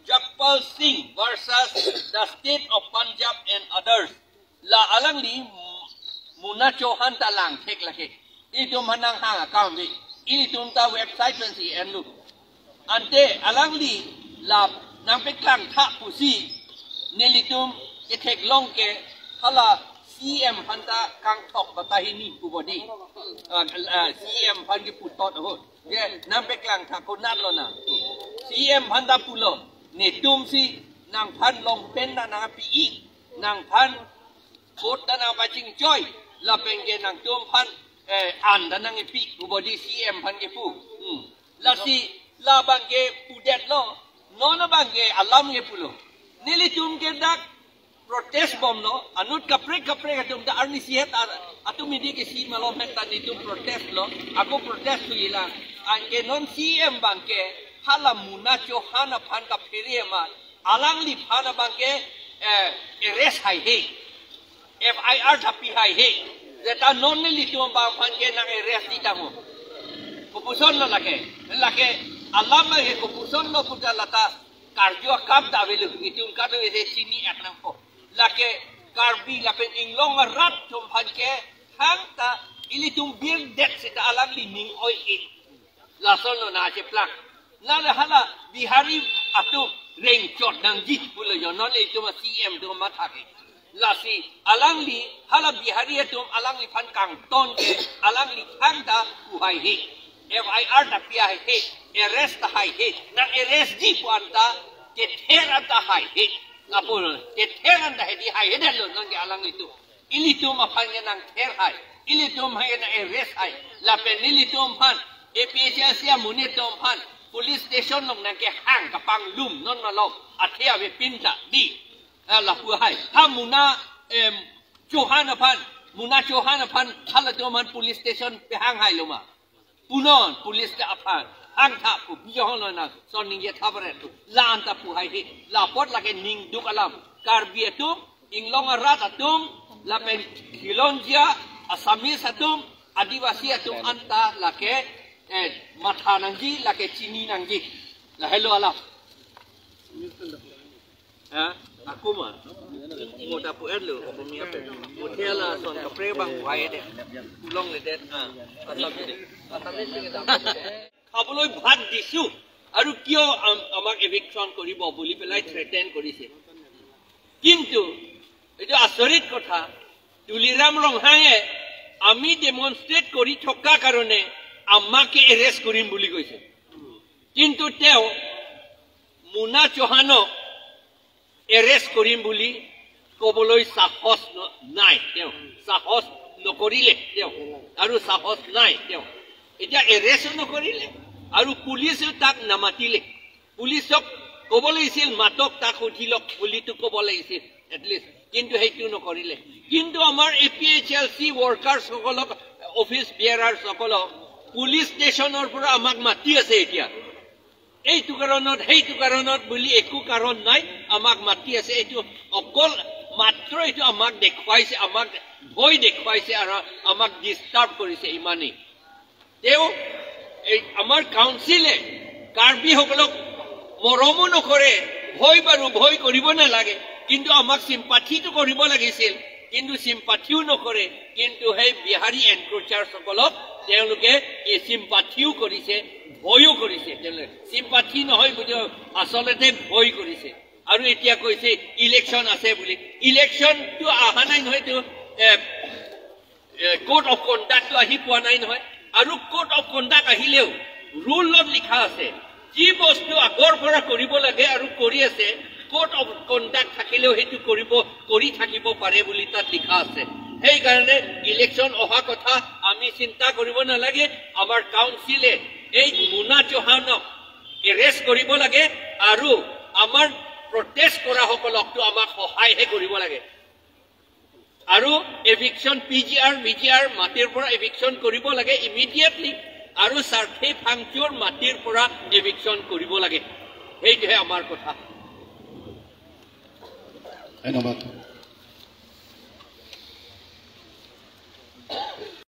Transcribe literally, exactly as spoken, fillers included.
Jagpal Singh versus the state of Punjab and others. La alangli Muna Chauhan ta langthek lake. Ilitum aphan nanghang akam ave. Ilitum ta website pensi enlo. Ante alangli la nangpeklang tha pusi nelitum ketheklong ke hala C M aphan ta kangthok bata hini pu bodi. Ah, ah, C M aphan kepu tot ho. Ke nangpeklang tha konat lo na. C M aphan ta pulo. Netumsi nangphan long pen ta nangpi-i. Nangphan coat ta nangpachingchoi. Lapen ke nangtumphan, eh, an ta nangpi-i pu bodi C M aphan kepu. Hmm. Lasi labang ke pudetlo. Non abang ke alam kepulo. Nelitum ke dak protest bomlo, anut kaprek kaprek atum ta arnisi het a-, atum midi ke si malom het ta nelitum protest lo, ako protest thuilang. Anke non C M abang ke hala Muna Chauhan aphan kaphere ma, alangliphan abang ke, eh, arrest haihe, F I R thapi haihe. Seta non nelitum abang aphan ke nang arrest di tangho. Kopuson lo lake, lake alam lake kopuson lo puta lata karju akam ta avelo, itum kado ese chini-et nangpo. Lake Karbi lapen inglong arat atum aphan ke hang ta ilitum birdet seta alangli ning oi-e. Lason lo na cheplang. Nale hala Bihari atum rengchot nangji pulo jo, non le itum C M atum matha ke. Lasi alangli hala Bihari atum alangliphan kangton ke alangli thangta pu haihe. F I R ta pi haihe. Arrest ta haihe. Nang arrest ji pu anta kether anta haihe. Apor kether anta hedi haihedetlo nang ke alanglitum. Ilitum aphan ke nangther hai. Ilitum aphan ke nang arrest hai. Lapen nelitum aphan A P H L C amonit atum aphan police station along nangkehang kapanglum non malom. Athe avepin ta di. Ah, lapu hai. Ha Muna, em, Chauhan aphan, Muna Chauhan aphan, halatum aphan police station pehang hailo ma. Punon, police ta aphan hang tha pu, bijohon lo na, son ningje tha baret pu. La anta pu haihe, la apot lake ningduk alam. Karbi atum, inglong arat atum, lapen Khilonjia, Assamese atum, Adivasi atum anta lake, eh, matha nangji, lake chini nangji. Lahelo alam. Ha? Ako ma. Mo ta pu-etlo, Oxomiya pen. Mo thela son kaprek abang pu haihedet. Pu longledet. Ha. Assamese. Assamese. খাবলৈ ভাত দিছো আৰু কিয় আম-, আমাক এভিকশ্যন কৰিব বুলি পেলাই থ্ৰেটেন কৰিছে। কিন্তু এইটো আচৰিত কথা, তুলিৰাম ৰংহাঙে আমি ডেমনষ্ট্ৰেট কৰি থকা কাৰণে আমাকে এৰেষ্ট কৰিম বুলি কৈছে। কিন্তু তেওঁ মুনা চৌহানক এৰেষ্ট কৰিম বুলি ক'বলৈ সাহস ন-, নাই তেওঁ, সাহস নকৰিলে তেওঁ, আৰু সাহস নাই তেওঁ। এতিয়া এৰেষ্টো নকৰিলে আৰু পুলিচেও তাক নামাতিলে। পুলিচক ক'ব লাগিছিল, মাতক, তাক সুধি লওক বুলিতো ক'ব লাগিছিল এটলিষ্ট, কিন্তু সেইটো নকৰিলে। কিন্তু আমাৰ এ পি এইচ এল চি ৱৰ্কাৰ্ছসকলক, অফিচ বিয়াৰাৰ্ছসকলক পুলিচ ষ্টেচনৰ পৰা আমাক মাতি আছে এতিয়া। এইটো কাৰণত, সেইটো কাৰণত বুলি একো কাৰণ নাই, আমাক মাতি আছে। এইটো অকল মাত্ৰ এইটো আমাক দেখুৱাইছে, আমাক ভয় দেখুৱাইছে আৰু আমাক ডিষ্টাৰ্ব কৰিছে, ইমানেই। তেওঁ এই আমাৰ কাউন্সিলে কাৰ্বিসকলক মৰমো নকৰে, ভয় বাৰু ভয় কৰিব নালাগে, কিন্তু আমাক চিম্পাথিটো কৰিব লাগিছিল। কিন্তু চিম্পাথিও নকৰে, কিন্তু সেই বিহাৰী এনক্ৰ'চাৰসকলক তেওঁলোকে এই চিম্পাথিও কৰিছে, ভয়ো কৰিছে। তেওঁলোকে চিম্পাথি নহয় বুলি আচলতে ভয় কৰিছে। আৰু এতিয়া কৈছে ইলেকশ্যন আছে বুলি। ইলেকশ্যনটো অহা নাই নহয়, এইটো, এ, এ, কোড অফ কণ্ডাক্টটো আহি পোৱা নাই নহয়। আৰু কোড অফ কণ্ডাক্ট আহিলেও ৰুলত লিখা আছে, যি বস্তু আগৰ পৰা কৰিব লাগে আৰু কৰি আছে, কোড অফ কণ্ডাক্ট থাকিলেও সেইটো কৰিব, কৰি থাকিব পাৰে বুলি তাত লিখা আছে। সেইকাৰণে ইলেকশ্যন অহা কথা আমি চিন্তা কৰিব নালাগে। আমাৰ কাউন্সিলে এই মুনা চৌহানক এৰেষ্ট কৰিব লাগে আৰু আমাৰ প্ৰটেষ্ট কৰাসকলকতো আমাক সহায়হে কৰিব লাগে। আৰু এভিকশ্যন, পি জি আৰ, ভি জি আৰ মাটিৰ পৰা এভিকশ্যন কৰিব লাগে ইমিডিয়েটলি, আৰু চাৰ্থে ফাংচুৰ মাটিৰ পৰা এভিকশ্যন কৰিব লাগে। সেইটোহে আমাৰ কথা। ধন্যবাদ।